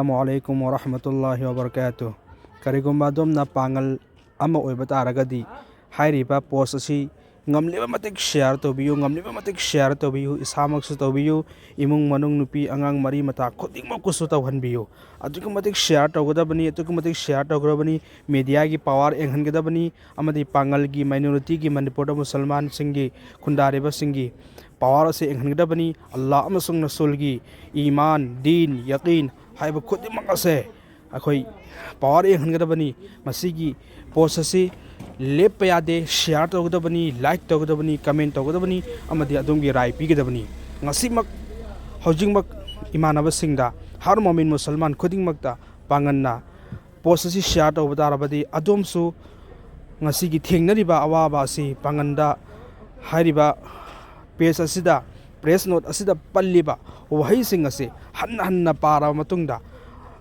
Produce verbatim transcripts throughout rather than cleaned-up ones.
ꯑꯁꯂꯥꯃꯨ ꯑꯂꯥꯏꯀꯨꯝ ꯋꯔꯍꯃꯇꯨꯜꯂꯥꯍꯤ ꯋꯕꯔꯀꯥꯇꯨ꯫ ꯀꯔꯤꯒꯨꯝꯕ ꯑꯗꯣꯝꯅ ꯄꯥꯡꯒꯜ ꯑꯃ ꯑꯣꯏꯕ ꯇꯥꯔꯒꯗꯤ, ꯍꯥꯏꯔꯤꯕ ꯄꯣꯁ ꯑꯁꯤ ꯉꯝꯂꯤꯕ ꯃꯇꯤꯛ ꯁꯤꯌꯥꯔ ꯇꯧꯕꯤꯌꯨ, ꯉꯝꯂꯤꯕ ꯃꯇꯤꯛ ꯁꯤꯌꯥꯔ ꯇꯧꯕꯤꯌꯨ, ꯏꯁꯥꯃꯛꯁꯨ ꯇꯧꯕꯤꯌꯨ, ꯏꯃꯨꯡ ꯃꯅꯨꯡ, ꯅꯨꯄꯤ ꯑꯉꯥꯡ, ꯃꯔꯤ ꯃꯇꯥ ꯈꯨꯗꯤꯡꯃꯛꯄꯨꯁꯨ ꯇꯧꯍꯟꯕꯤꯌꯨ꯫ ꯑꯗꯨꯛꯀꯤ ꯃꯇꯤꯛ ꯁꯤꯌꯥꯔ ꯇꯧꯒꯗꯕꯅꯤ, ꯑꯗꯨꯛꯀꯤ ꯃꯇꯤꯛ ꯁꯤꯌꯥꯔ ꯇꯧꯒꯗꯕꯅꯤ꯫ ꯃꯦꯗꯤꯌꯥꯒꯤ ꯄꯋꯥꯔ ꯌꯦꯡꯍꯟꯒꯗꯕꯅꯤ, ꯑꯃꯗꯤ ꯄꯥꯡꯒꯜꯒꯤ, ꯃꯥꯏꯅꯣꯔꯤꯇꯤꯒꯤ, ꯃꯅꯤꯄꯨꯔꯗ ꯃꯨꯁꯜꯃꯥꯟꯁꯤꯡꯒꯤ, ꯈꯨꯟꯗꯥꯔꯤꯕꯁꯤꯡꯒꯤ ꯄꯋꯥꯔ ꯑꯁꯤ ꯌꯦꯡꯍꯟꯒꯗꯕꯅꯤ꯫ ꯑꯜꯂꯥꯍ ꯑꯃꯁꯨꯡ ꯔꯁꯨꯜꯒꯤ ꯏꯃꯥꯟ, ꯗꯤꯟ, ꯌꯀꯤꯟ ꯍꯥꯏꯕ ꯈꯨꯗꯤꯡꯃꯛ ꯑꯁꯦ ꯑꯩꯈꯣꯏ ꯄꯋꯥꯔ ꯌꯦꯡꯍꯟꯒꯗꯕꯅꯤ꯫ ꯃꯁꯤꯒꯤ ꯄꯣꯁ ꯑꯁꯤ ꯂꯦꯞꯄ ꯌꯥꯗꯦ, ꯁꯤꯌꯥꯔ ꯇꯧꯒꯗꯕꯅꯤ, ꯂꯥꯏꯛ ꯇꯧꯒꯗꯕꯅꯤ, ꯀꯃꯦꯟ ꯇꯧꯒꯗꯕꯅꯤ, ꯑꯃꯗꯤ ꯑꯗꯣꯝꯒꯤ ꯔꯥꯏ ꯄꯤꯒꯗꯕꯅꯤ꯫ ꯉꯁꯤꯃꯛ, ꯍꯧꯖꯤꯛꯃꯛ ꯏꯃꯥꯟꯅꯕꯁꯤꯡꯗ, ꯍꯔ ꯃꯣꯃꯤꯟ ꯃꯨꯁꯜꯃꯥꯟ ꯈꯨꯗꯤꯡꯃꯛꯇ ꯄꯥꯡꯒꯟꯅ ꯄꯣꯁ ꯑꯁꯤ ꯁꯤꯌꯥꯔ ꯇꯧꯕ ꯇꯥꯔꯕꯗꯤ, ꯑꯗꯣꯝꯁꯨ ꯉꯁꯤꯒꯤ ꯊꯦꯡꯅꯔꯤꯕ ꯑꯋꯥꯕ ꯑꯁꯤ ꯄꯥꯡꯒꯟꯗ, ꯍꯥꯏꯔꯤꯕ ꯄꯦꯖ ꯑꯁꯤꯗ, ꯄ꯭ꯔꯦꯁ ꯅꯣꯠ ꯑꯁꯤꯗ ꯄꯜꯂꯤꯕ ꯋꯥꯍꯩꯁꯤꯡ ꯑꯁꯤ ꯍꯟꯅ ꯍꯟꯅ ꯄꯥꯔꯕ ꯃꯇꯨꯡꯗ,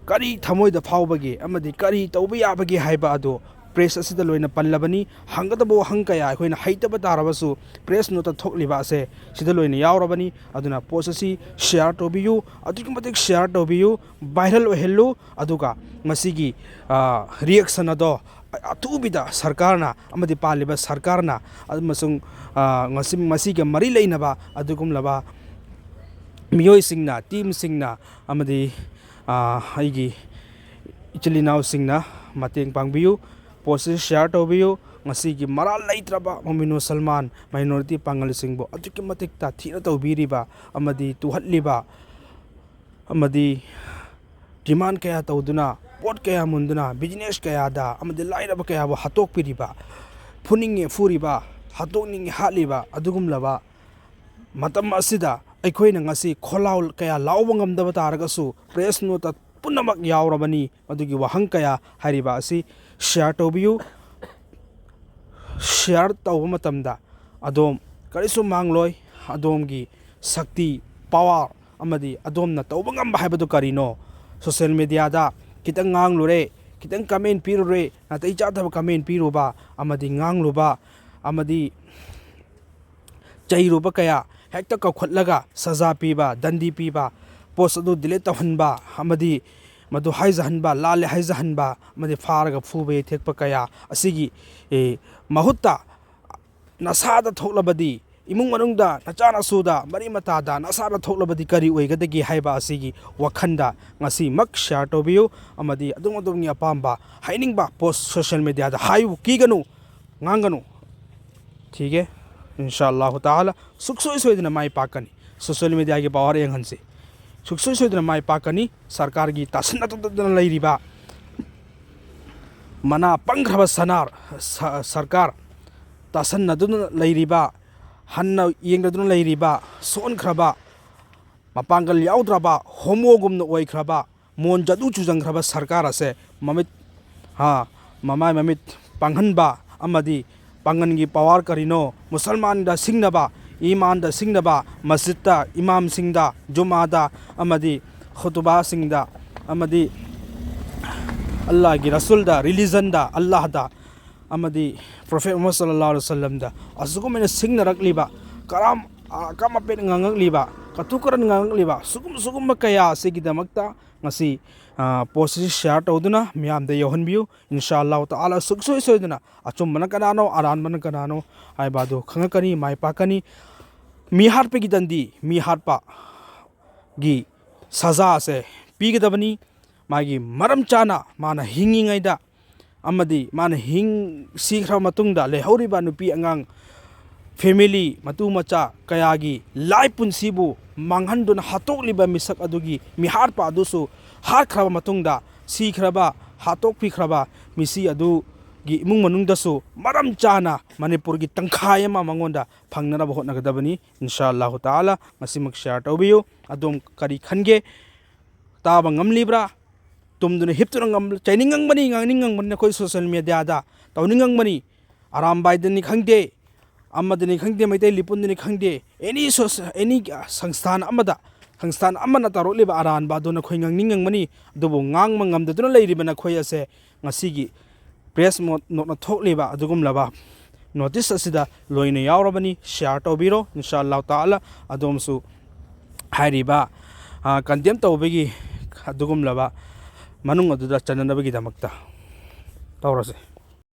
ꯀꯔꯤ ꯊꯃꯣꯏꯗ ꯐꯥꯎꯕꯒꯦ ꯑꯃꯗꯤ ꯀꯔꯤ ꯇꯧꯕ ꯌꯥꯕꯒꯦ ꯍꯥꯏꯕ ꯑꯗꯨ ꯄ꯭ꯔꯦꯁ ꯑꯁꯤꯗ ꯂꯣꯏꯅ ꯄꯜꯂꯕꯅꯤ꯫ ꯍꯪꯒꯗꯕ ꯋꯥꯍꯪ ꯀꯌꯥ ꯑꯩꯈꯣꯏꯅ ꯍꯩꯇꯕ ꯇꯥꯔꯕꯁꯨ, ꯄ꯭ꯔꯦꯁ ꯅꯣꯠꯇ ꯊꯣꯛꯂꯤꯕ ꯑꯁꯦ ꯁꯤꯗ ꯂꯣꯏꯅ ꯌꯥꯎꯔꯕꯅꯤ꯫ ꯑꯗꯨꯅ ꯄꯣꯁ ꯑꯁꯤ ꯁꯤꯌꯥꯔ ꯇꯧꯕꯤꯌꯨ, ꯑꯗꯨꯛꯀꯤ ꯃꯇꯤꯛ ꯁꯤꯌꯥꯔ ꯇꯧꯕꯤꯌꯨ, ꯚꯥꯏꯔꯦꯜ ꯑꯣꯏꯍꯜꯂꯨ꯫ ꯑꯗꯨꯒ ꯃꯁꯤꯒꯤ, ꯑ, ꯔꯤꯌꯦꯛꯁꯟ ꯑꯗꯣ ꯑꯊꯨꯕꯤꯗ ꯁꯔꯀꯥꯔꯅ ꯑꯃꯗꯤ ꯄꯥꯜꯂꯤꯕ ꯁꯔꯀꯥꯔꯅ ꯑꯃꯁꯨꯡ, ꯑ, ꯉꯁꯤ, ꯃꯁꯤꯒ ꯃꯔꯤ ꯂꯩꯅꯕ ꯑꯗꯨꯒꯨꯝꯂꯕ ꯃꯤꯑꯣꯏꯁꯤꯡꯅ, ꯇꯤꯝꯁꯤꯡꯅ ꯑꯃꯗꯤ, ꯑ, ꯑꯩꯒꯤ ꯏꯆꯤꯜ ꯏꯅꯥꯎꯁꯤꯡꯅ ꯃꯇꯦꯡ ꯄꯥꯡꯕꯤꯌꯨ꯫ ꯄꯣꯁ ꯑꯁꯤ ꯁꯤꯌꯥꯔ ꯇꯧꯕꯤꯌꯨ꯫ ꯉꯁꯤꯒꯤ ꯃꯔꯥꯜ ꯂꯩꯇ꯭ꯔꯕ ꯃꯣꯃꯤꯟ ꯃꯨꯁꯜꯃꯥꯟ ꯃꯥꯏꯅꯣꯔꯤꯇꯤ ꯄꯥꯡꯒꯜꯁꯤꯡꯕꯨ ꯑꯗꯨꯛꯀꯤ ꯃꯇꯤꯛ ꯇꯥꯊꯤꯅ ꯇꯧꯕꯤꯔꯤꯕ ꯑꯃꯗꯤ ꯇꯨꯍꯠꯂꯤꯕ ꯑꯃꯗꯤ ꯗꯤꯃꯥꯟ ꯀꯌꯥ ꯇꯧꯗꯨꯅ, ꯄꯣꯠ ꯀꯌꯥ ꯃꯨꯟꯗꯨꯅ, ꯕꯤꯖꯤꯅꯦꯁ ꯀꯌꯥꯗ ꯑꯃꯗꯤ ꯂꯥꯏꯔꯕ ꯀꯌꯥꯕꯨ ꯍꯥꯠꯇꯣꯛꯄꯤꯔꯤꯕ, ꯐꯨꯅꯤꯡꯉꯦ ꯐꯨꯔꯤꯕ, ꯍꯥꯠꯇꯣꯛꯅꯤꯡꯉꯦ ꯍꯥꯠꯂꯤꯕ ꯑꯗꯨꯒꯨꯝꯂꯕ ꯃꯇꯝ ꯑꯁꯤꯗ ꯑꯩꯈꯣꯏꯅ ꯉꯁꯤ ꯈꯣꯜꯂꯥꯎ ꯀꯌꯥ ꯂꯥꯎꯕ ꯉꯝꯗꯕ ꯇꯥꯔꯒꯁꯨ, ꯄ꯭ꯔꯦꯁ ꯅꯣꯠꯇ ꯄꯨꯝꯅꯃꯛ ꯌꯥꯎꯔꯕꯅꯤ꯫ ꯃꯗꯨꯒꯤ ꯋꯥꯍꯪ ꯀꯌꯥ ꯍꯥꯏꯔꯤꯕ ꯑꯁꯤ ꯁꯤꯌꯥꯔ ꯇꯧꯕꯤꯌꯨ꯫ ꯁꯤꯌꯥꯔ ꯇꯧꯕ ꯃꯇꯝꯗ ꯑꯗꯣꯝ ꯀꯔꯤꯁꯨ ꯃꯥꯡꯂꯣꯏ꯫ ꯑꯗꯣꯝꯒꯤ ꯁꯛꯇꯤ, ꯄꯋꯥꯔ ꯑꯃꯗꯤ ꯑꯗꯣꯝꯅ ꯇꯧꯕ ꯉꯝꯕ ꯍꯥꯏꯕꯗꯨ ꯀꯔꯤꯅꯣ? ꯁꯣꯁꯤꯌꯦꯜ ꯃꯦꯗꯤꯌꯥꯗ ꯈꯤꯇꯪ ꯉꯥꯡꯂꯨꯔꯦ, ꯈꯤꯇꯪ ꯀꯃꯦꯟ ꯄꯤꯔꯨꯔꯦ, ꯅꯥꯇꯩ ꯆꯥꯗꯕ ꯀꯃꯦꯟ ꯄꯤꯔꯨꯕ ꯑꯃꯗꯤ ꯉꯥꯡꯂꯨꯕ ꯑꯃꯗꯤ ꯆꯩꯔꯨꯕ ꯀꯌꯥ ꯍꯦꯛꯇ ꯀꯧꯈꯠꯂꯒ ꯁꯖꯥ ꯄꯤꯕ, ꯗꯟꯗꯤ ꯄꯤꯕ, ꯄꯣꯁ ꯑꯗꯨ ꯗꯤꯂꯤꯠ ꯇꯧꯍꯟꯕ ꯑꯃꯗꯤ ꯃꯗꯨ ꯍꯥꯏꯖꯍꯟꯕ, ꯂꯥꯜꯂꯦ ꯍꯥꯏꯖꯍꯟꯕ ꯑꯃꯗꯤ ꯐꯥꯔꯒ ꯐꯨꯕ ꯌꯩꯊꯦꯛꯄ ꯀꯌꯥ ꯑꯁꯤꯒꯤ, ꯑꯦ, ꯃꯍꯨꯠꯇ ꯅꯁꯥꯗ ꯊꯣꯛꯂꯕꯗꯤ, ꯏꯃꯨꯡ ꯃꯅꯨꯡꯗ, ꯅꯆꯥ ꯅꯁꯨꯗ, ꯃꯔꯤ ꯃꯇꯥꯗ ꯅꯁꯥꯗ ꯊꯣꯛꯂꯕꯗꯤ ꯀꯔꯤ ꯑꯣꯏꯒꯗꯒꯦ ꯍꯥꯏꯕ ꯑꯁꯤꯒꯤ ꯋꯥꯈꯜꯗ ꯉꯁꯤꯃꯛ ꯁꯤꯌꯥꯔ ꯇꯧꯕꯤꯌꯨ꯫ ꯑꯃꯗꯤ ꯑꯗꯣꯝ ꯑꯗꯣꯝꯒꯤ ꯑꯄꯥꯝꯕ ꯍꯥꯏꯅꯤꯡꯕ ꯄꯣꯁ ꯁꯣꯁꯤꯌꯦꯜ ꯃꯦꯗꯤꯌꯥꯗ ꯍꯥꯏꯌꯨ, ꯀꯤꯒꯅꯨ, ꯉꯥꯡꯒꯅꯨ꯫ ꯊꯤꯒꯦ, ꯏꯟꯁꯥ ꯑꯜꯂꯥꯍꯨ ꯇꯥꯂꯥ ꯁꯨꯛꯁꯣꯏ ꯁꯣꯏꯗꯅ ꯃꯥꯏ ꯄꯥꯛꯀꯅꯤ꯫ ꯁꯣꯁꯤꯌꯦꯜ ꯃꯦꯗꯤꯌꯥꯒꯤ ꯄꯥꯋꯔ ꯌꯦꯡꯍꯟꯁꯤ꯫ ꯁꯨꯛꯁꯣꯏ ꯁꯣꯏꯗꯅ ꯃꯥꯏ ꯄꯥꯛꯀꯅꯤ꯫ ꯁꯔꯀꯥꯔꯒꯤ ꯇꯥꯁꯤꯟꯅꯗꯨꯅ ꯂꯩꯔꯤꯕ ꯃꯅꯥ ꯄꯪꯈ꯭ꯔꯕ ꯁꯅꯥꯔ-, ꯁ-, ꯁꯔꯀꯥꯔ ꯇꯥꯁꯟꯅꯗꯨꯅ ꯂꯩꯔꯤꯕ, ꯍꯟꯅ ꯌꯦꯡꯗꯗꯨꯅ ꯂꯩꯔꯤꯕ, ꯁꯣꯟꯈ꯭ꯔꯕ, ꯃꯄꯥꯡꯒꯜ ꯌꯥꯎꯗ꯭ꯔꯕ, ꯍꯣꯃꯣꯒꯨꯝꯅ ꯑꯣꯏꯈ꯭ꯔꯕ, ꯃꯣꯟ ꯖꯗꯨ ꯆꯨꯖꯪꯈ꯭ꯔꯕ ꯁꯔꯀꯥꯔ ꯑꯁꯦ ꯃꯃꯤꯠ, ꯍꯥ, ꯃꯃꯥꯏ ꯃꯃꯤꯠ ꯄꯥꯡꯍꯟꯕ ꯑꯃꯗꯤ ꯄꯥꯡꯒꯟꯒꯤ ꯄꯥꯋꯔ ꯀꯔꯤꯅꯣ, ꯃꯨꯁꯜꯃꯥꯟꯗ ꯁꯤꯡꯅꯕ, ꯏꯃꯥꯟꯗ ꯁꯤꯡꯅꯕ, ꯃꯁꯖꯤꯠꯇ ꯏꯃꯥꯝꯁꯤꯡꯗ, ꯖꯨꯃꯥꯗ ꯑꯃꯗꯤ ꯈꯨꯇꯨꯕꯥꯁꯤꯡꯗ ꯑꯃꯗꯤ ꯑꯜꯂꯥꯍꯒꯤ ꯔꯁꯨꯜꯗ, ꯔꯤꯂꯤꯖꯟꯗ, ꯑꯜꯂꯥꯍꯗ ꯑꯃꯗꯤ ꯄ꯭ꯔꯣꯐꯦꯠ ꯃꯨꯍꯝꯃꯗ ꯁꯜꯂꯜꯂꯥꯍꯨ ꯑꯂꯥꯏꯍꯤ ꯋꯥꯁꯜꯂꯝꯗ ꯑꯁꯤꯒꯨꯝꯕ ꯁꯤꯡꯅꯔꯛꯂꯤꯕ, ꯀꯔꯝ, ꯑꯀꯥꯝ ꯑꯄꯦꯠ ꯉꯥꯡꯉꯛꯂꯤꯕ, ꯀꯇꯨ ꯀꯔꯟ ꯉꯥꯡꯉꯛꯂꯤꯕ, ꯁꯤꯒꯨꯝ-, ꯁꯤꯒꯨꯝꯕ ꯀꯌꯥ ꯑꯁꯤꯒꯤꯗꯃꯛꯇ ꯉꯁꯤ, ꯑ, ꯄꯣꯁ ꯑꯁꯤ ꯁꯤꯌꯥꯔ ꯇꯧꯗꯨꯅ ꯃꯤꯌꯥꯝꯗ ꯌꯧꯍꯟꯕꯤꯌꯨ꯫ ꯏꯟꯁꯥ ꯑꯜꯂꯥꯍꯨ ꯇꯥꯂꯥ ꯁꯨꯛꯁꯣꯏ ꯁꯣꯏꯗꯅ ꯑꯆꯨꯝꯕꯅ ꯀꯅꯥꯅꯣ, ꯑꯔꯥꯟꯕꯅ ꯀꯅꯥꯅꯣ ꯍꯥꯏꯕ ꯑꯗꯨ ꯈꯪꯉꯛꯀꯅꯤ, ꯃꯥꯏ ꯄꯥꯛꯀꯅꯤ꯫ ꯃꯤ ꯍꯥꯠꯄꯒꯤ ꯗꯟꯗꯤ, ꯃꯤ ꯍꯥꯠꯄꯒꯤ ꯁꯖꯥ ꯑꯁꯦ ꯄꯤꯒꯗꯕꯅꯤ꯫ ꯃꯥꯒꯤ ꯃꯔꯝ ꯆꯥꯅ ꯃꯥꯅ ꯍꯤꯡꯉꯤꯉꯩꯗ ꯑꯃꯗꯤ ꯃꯥꯅ ꯍꯤꯡ-, ꯁꯤꯈ꯭ꯔꯕ ꯃꯇꯨꯡꯗ ꯂꯩꯍꯧꯔꯤꯕ ꯅꯨꯄꯤ ꯑꯉꯥꯡ, ꯐꯦꯃꯤꯂꯤ, ꯃꯇꯨ ꯃꯆꯥ ꯀꯌꯥꯒꯤ ꯂꯥꯏꯐ ꯄꯨꯟꯁꯤꯕꯨ ꯃꯥꯡꯍꯟꯗꯨꯅ ꯍꯥꯠꯇꯣꯛꯂꯤꯕ ꯃꯤꯁꯛ ꯑꯗꯨꯒꯤ ꯃꯤꯍꯥꯠꯄ ꯑꯗꯨꯁꯨ ꯍꯥꯠꯈ꯭ꯔꯕ ꯃꯇꯨꯡꯗ ꯁꯤꯈ꯭ꯔꯕ, ꯍꯥꯠꯇꯣꯛꯄꯤꯈ꯭ꯔꯕ ꯃꯤꯁꯤ ꯑꯗꯨꯒꯤ ꯏꯃꯨꯡ ꯃꯅꯨꯡꯗꯁꯨ ꯃꯔꯝ ꯆꯥꯅ ꯃꯅꯤꯄꯨꯔꯒꯤ ꯇꯪꯈꯥꯏ ꯑꯃ ꯃꯉꯣꯟꯗ ꯐꯪꯅꯅꯕ ꯍꯣꯠꯅꯒꯗꯕꯅꯤ꯫ ꯏꯟꯁꯥ ꯑꯜꯂꯥꯍꯨ ꯇꯥꯂꯥ ꯃꯁꯤꯃꯛ ꯁꯤꯌꯥꯔ ꯇꯧꯕꯤꯌꯨ꯫ ꯑꯗꯣꯝ ꯀꯔꯤ ꯈꯟꯒꯦ? ꯇꯥꯕ ꯉꯝꯂꯤꯕ꯭ꯔꯥ? ꯇꯨꯝꯗꯨꯅ ꯍꯤꯞꯇꯨꯅ ꯉꯝ-, ꯆꯩꯅꯤꯡꯉꯝꯒꯅꯤ, ꯉꯥꯡꯅꯤꯡꯉꯝꯒꯅꯤ, ꯑꯩꯈꯣꯏ ꯁꯣꯁꯤꯌꯦꯜ ꯃꯦꯗꯤꯌꯥꯗ ꯇꯧꯅꯤꯡꯉꯝꯒꯅꯤ꯫ ꯑꯔꯥꯝꯕꯥꯏꯗꯅꯤ ꯈꯪꯗꯦ, ꯑꯃꯗꯅꯤ ꯈꯪꯗꯦ, ꯃꯩꯇꯩ ꯂꯤꯄꯨꯟꯗꯅꯤ ꯈꯪꯗꯦ, ꯑꯦꯅꯤ ꯁꯣꯁ-, ꯑꯦꯅꯤ ꯁꯪꯁꯊꯥꯟ ꯑꯃꯗ, ꯁꯪꯁꯊꯥꯟ ꯑꯃꯅ ꯇꯧꯔꯛꯂꯤꯕ ꯑꯔꯥꯟꯕ ꯑꯗꯨ ꯅꯈꯣꯏ ꯉꯥꯡꯅꯤꯡꯉꯝꯒꯅꯤ꯫ ꯑꯗꯨꯕꯨ ꯉꯥꯡꯕ ꯉꯝꯗꯗꯨꯅ ꯂꯩꯔꯤꯕ ꯅꯈꯣꯏ ꯑꯁꯦ ꯉꯁꯤꯒꯤ ꯄ꯭ꯔꯦꯁ ꯅꯣꯠ-, ꯅꯣꯠꯅ ꯊꯣꯛꯂꯤꯕ ꯑꯗꯨꯒꯨꯝꯂꯕ ꯅꯣꯇꯤꯁ ꯑꯁꯤꯗ ꯂꯣꯏꯅ ꯌꯥꯎꯔꯕꯅꯤ꯫ ꯁꯤꯌꯥꯔ ꯇꯧꯕꯤꯔꯣ꯫ ꯏꯟꯁꯥ ꯑꯜꯂꯥꯍꯨ ꯇꯥꯂꯥ ꯑꯗꯣꯝꯁꯨ ꯍꯥꯏꯔꯤꯕ ꯀꯟꯗꯦꯝ ꯇꯧꯕꯒꯤ ꯑꯗꯨꯒꯨꯝꯂꯕ ꯃꯅꯨꯡ ꯑꯗꯨꯗ ꯆꯟꯅꯅꯕꯒꯤꯗꯃꯛꯇ ꯇꯧꯔꯁꯦ꯫